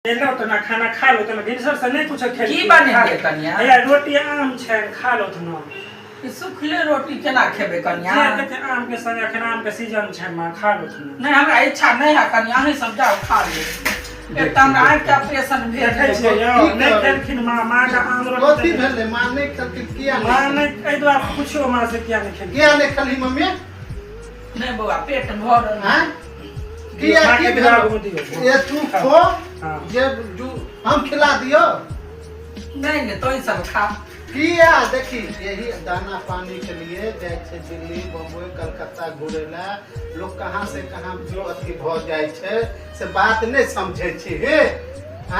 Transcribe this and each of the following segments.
एलहुँ तऽ ना खाना खा लो तऽ भिनसर से नहि कुछो खेलखिन। की बनेलियै कनिया? हैया रोटी आम छै, खा लो तऽ ना। ई सुखले रोटी केना खेबै कनिया? जे देखे आम के संग एखन आम के सीजन छै माँ, खा लो तऽ ना। नहि, हमरा इच्छा नहि है कनिया, अहीं सब जाउ खा ले। एक तऽ हमरा आँखि के ऑपरेशन भेल। देखै छियै यौ, की नहि करबै? खेलखिन माँ, माँ के आम रोटी कथी देलियै। भेलै? माँ नहि खेलखिन किया? माँ नहि नहि, एहि दुआरे पुछियौ माँ से किया नहि खेलखिन। किया नहि खेलही मम्मी? नहि बौआ, पेट भरल। आँय, किया? माँ की के भेल? आगू दियौ। ए तू खो। हाँ। जे जू हम खिला दियो। नहि नहि, तों सब खा। किया? देखी, यही दाना पानी के लिए जाइ छै दिल्ली, बम्बई, कलकत्ता घुरे ला लोग। कहाँ से कहाँ जो अथी भऽ जाइ छै से बात नहि समझै छी हे।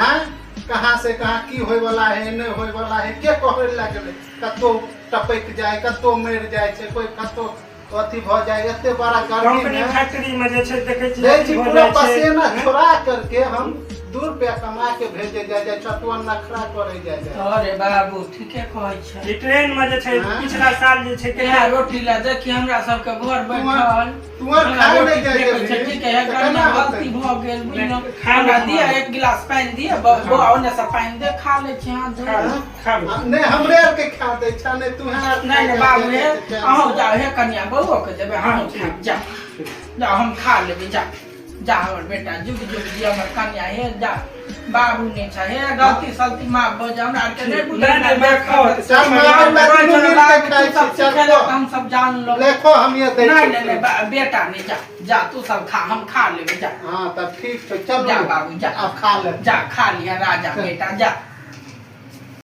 आँय, कहाँ से कहाँ की होय वाला है, नहि होय वाला है, के कहै लागलै? कतौ टपकि जाय, कतौ मरि जाइ छै कोइ, कतौ अथी भऽ जाय। एते बड़ा गर्मी कंपनी में फैक्ट्री में जे छै देखै छियै, दै छी भऽ पूरा जाइ छै। पसेना छोड़ा करके हम 2 रुपया कमा के भेजे जाय जाय छतुआ नखरा करे जाय जाय। अरे बाबू, ठीके कहै छै। ई ट्रेन में जे छै, हाँ। पिछला साल जे छै इएह रोटी ला देखी हमरा सबके घर बैठल तू आर हमरा खाय रोटी नहि जाइ फेकै छै, जेबही, ठीक है, तऽ कनिया केना होतै? गलती भऽ गेल बुझलहुँ। नहि, खा हमरा लो। दिअ, एक गिलास पानि दिअ, बौआ, ओन्ने से पानि दे, खा लै छी हाथ धो। खा लो, खा लो। नहि हमरे आर के खा दै छा, नहि तू आर। नहि नहि बाबू, हे अहूँ जाउ, हे कनिया, बौओ के देबै, अहूँ खायब, जा जा, हम खा लेबै, जा जा। हमर बेटा जुग जुग जी, हमर कनिया, हे जा, बाबू नहि छै। हे, गलती सलती माफ भऽ जाय, हमरा आरके नहि बुझल। नहि, नहि, माँ खाओ। चल माँ बेटा दुनू मिल के खाइ छी, चल सिखेलक, खो। हम सब जानलो। लेखो हम ये दै नहि छी। नहि नहि, बेटा नहि, जा जा, तू सब खा, हम खा लेबै, जा। हाँ तब ठीक छै, चल। जा बाबू, जा। आब खा ले। जा, खा लिया राजा बेटा, जा।